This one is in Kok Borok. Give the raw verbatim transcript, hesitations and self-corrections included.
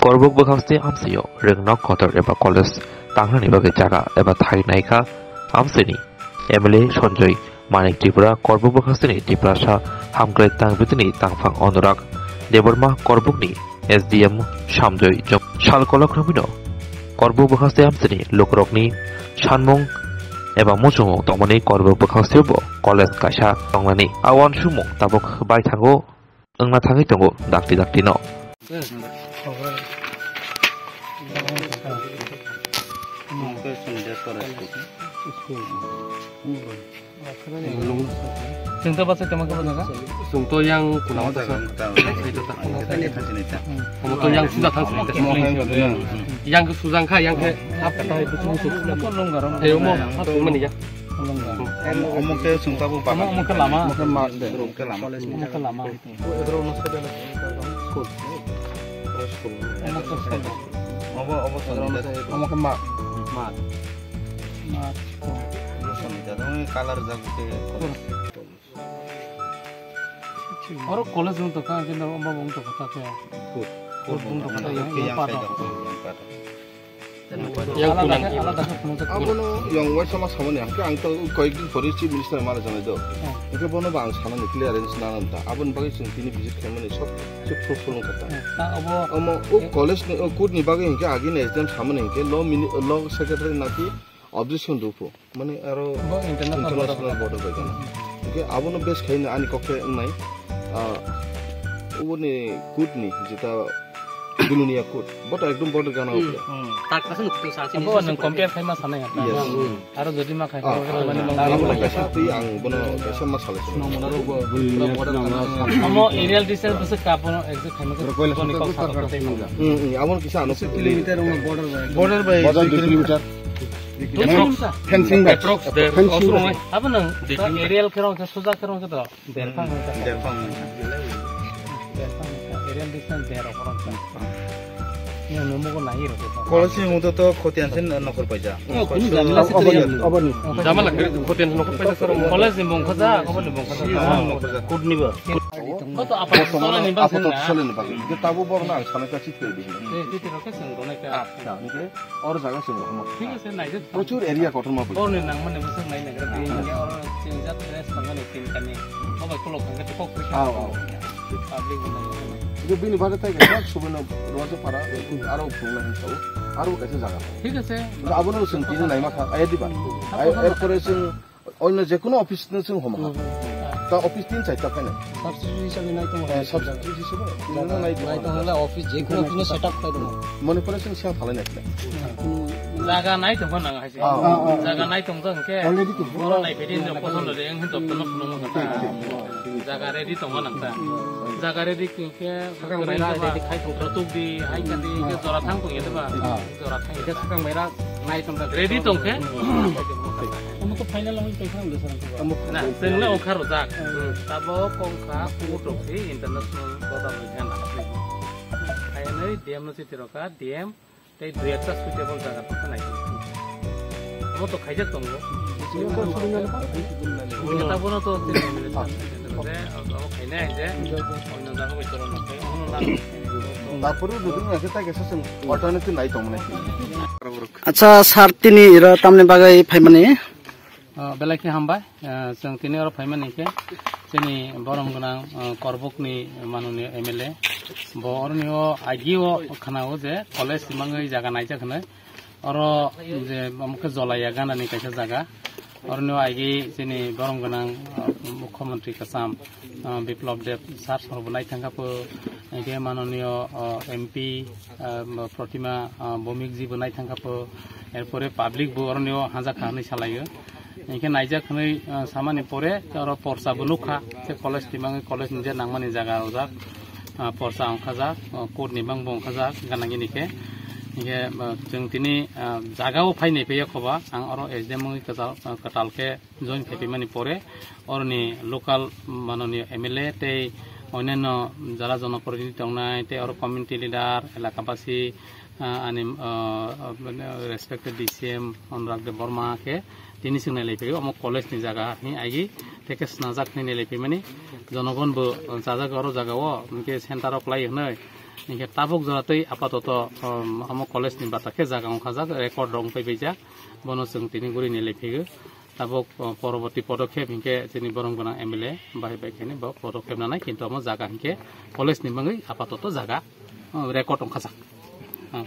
Korbuk bwkhaksti amsio rwngno kotor eba college tangnani bagwi jaga eba thai naikha amsini M L A Sanjoy Manik Tripura, Korbuk bwkhakstini Tiprasa Hamkrai Tangbitini Tangphang Anurag Debbarma, Korbukni S D M Samjoy Jom-, sal kolok romino Korbuk bwkhaksti amsini lukurokni sanmung eba muchungmung tongmani Korbuk bwkhakstio bo college kaisa tongnani a uansukmung tabuk bai thango. Wngna thangwi tongo dakti dakti no. Chwng to bachai tongma kebo jaga? Chwng to yang kunao jaga. Omo to yang suja thang sini. Yang ke sujang kha, yang ke. Ayo mo, hap mani ya. Omo ke chwng tabuk omo ke lama. Omo ke lama. School. School. Omo ke school. Obo, obo Sanjay. Omo ke ma. Ma. Ma. Obo Sanjay. Omo color jak ke. Oro college wng tongkha, hwnkhe no omo wng tongkha ta khe. Good. Good wng tongkha ta, yang, yang part. Yang part. Yang alada khe, alada khe phunukjak. Abono yang waisa ma samani, hwnkhe ang to koyekdin pore chief minister mara janai do. Hmm. Hwnkhe bono ba ang sanani clearance nana ta. Aboni bagwi chwng tini visit khaimani sob se fruitful wngkha ta. Hmm. Ta obo omo o college ni, o court ni bagwi hwnkhe agini exam samani hwnkhe law mini-, law secretary naki objection rwpho. Mane aro bo international international border bai gana. Hwnkhe abono base khaina ani kok khe wngnai. Ah, uboni court ni jeta Dunia court. Bo to ekdom border gana. Hmm. Uboni. Hmm. Tak kasih nuk tu sasi. Abo nang compare khaima sanai ya. Yes. Hmm. Aro jodi ma khai. Ah, mani ah, nang abo kaisa twi ang bono kaisa ma salai. Amo aerial distance bese kapono exact khaima. Koila bono kok sata. Hmm, hmm, amo kisa ano kilometer border bai. Border bai. Border dui kilometer. Fencing bai. Approx der. Fencing bai. Abo nang aerial kherong khe, soja kherong khe to. Derphang. Derphang. Derphang. Aerial distance der okoron sa. Ni ano mugo nai ro. College ni mudo to khotian sen nokol paija. Oh, kunu jamila se teri. Jamala khotian nokol paija soro. College ni bongkha ja, obo ni bongkha ja. Kudni ba. Bo to apa sala ni bang sen na. Sala ni bang. Tabu borna ang sana ka chit pe di. Eh, chit ro ke sen ro na ka. Acha, ni ke. Or jaga sini. Thik ase, naijak. Prochur area kotorma pui. Borni nangmani bwswk nai nagra, tei hwnke oro chingjak rest tangmani tin kani. Bo bai kolok hwnke kok pui. Ah, ah. Public bo nai. Idu bini bade tai kaisa subino roja para, aro phungna hin sao, aro kaisa jaga. Thik ase. Abono sing tini naima kha, aya diba. Hmm. Ay, erpore sing Onno je kono office no chwng homa. Hmm. Ta office tin chaita phainai. Substitute hisabe nai tongo. Eh, substitute hisabe. Jaga nai tongo. Nai tongo le office je kono office no setup khai tongo. Mone pore chwng sia phalai nai khlai. Hmm. Jaga nai tongo nang hai se. Ah, ah, ah. Jaga nai tongo hwnkhe. Already to. Boro nai phedi no poson de ang hin doptor no phunung kha. Thik, thik, thik. Jaga ready tongo nang ta. Jaga ready khe sakang bai ready khai tongo. Tuk di hai ka di ke jora thang tongo de ba. Ah. Jora thang. Ke sakang bai ra nai tongo. Ready tong khe. Omo to final wngwi tongkha ang de sir. Na, chwng le ongkha rwjak. Hmm. Tabok ongkha court of the international border ni gana. Khainwi D M no chiti rokha, D M tei dui ekta suitable jaga tongkha nai. Omo to khaijak tongo. Omo to suitable nai. Omo to suitable nai. Omo to suitable nai. Omo to suitable nai. Omo khainai je. Omo jaga bai choro nokhe. Omo na. Tapuru dudung ya kita kesa sing alternative nai tong nai. Acha, sir, tini ira tamni bagai phaimani? Ah, belai khe hambai. Ah, chwng tini oro phaimani khe chini borom gwnang, ah, Korbukni manoni M L A. Bo oroni o agio khnao je college simangwi jaga naijak hwnwi. Oro je omo khe Jolaiya ganani kaisa jaga. Oroni o agi chini borom gwnang, ah, Mukhyamantri kwcham, ah, Biplab Deb sir sorbo naithangkha po, hwnkhe manoniyo, ah, M P, ah, Protima, ah, Bhowmik ji bo naithangkha po, erpore public bo oroni o hanjakha hwnwi salaio. Hwnkhe naijak hwnwi, ah, samani pore oro porsa bo nukha, khe college timangwi college ni je nangmani jaga ojak, ah, porsa ongkhajak, ah, court ni bang bo ongkhajak, ganagini khe. Hwnkhe, ah, chwng tini, ah, jaga o phai naiphaiya khoba, ang oro S D M wngwi kwtal, ah, kwtal khe join khaiphaimani pore, oroni local manoniyo M L A tei onyanno jara jonoprotinidhi tongnai, tei oro community leader, elakabasi, ah, ani, ah, ah, respected D C M Anurag Debbarma khe tini swng nailaiphai omo college ni jaga ni agi tei khe snajak hinwi nailaiphai mani jonogon bo chajak oro jaga o hwnkhe center o kwlai hwnwi Hinkhe tabuk jora tei apatoto, um, omo college ni bata khe jaga wngkhajak, record rok wngpai baijak, bono chwng tini guri ni lephigo. Tabuk, uh, poroboti podokhep hinkhe chini borom gwnang M L A bahai bai khaini bo podokhep nanai, kintu omo jaga hinkhe college ni bagwi apatoto jaga, uh, record wngkhajak. Uh,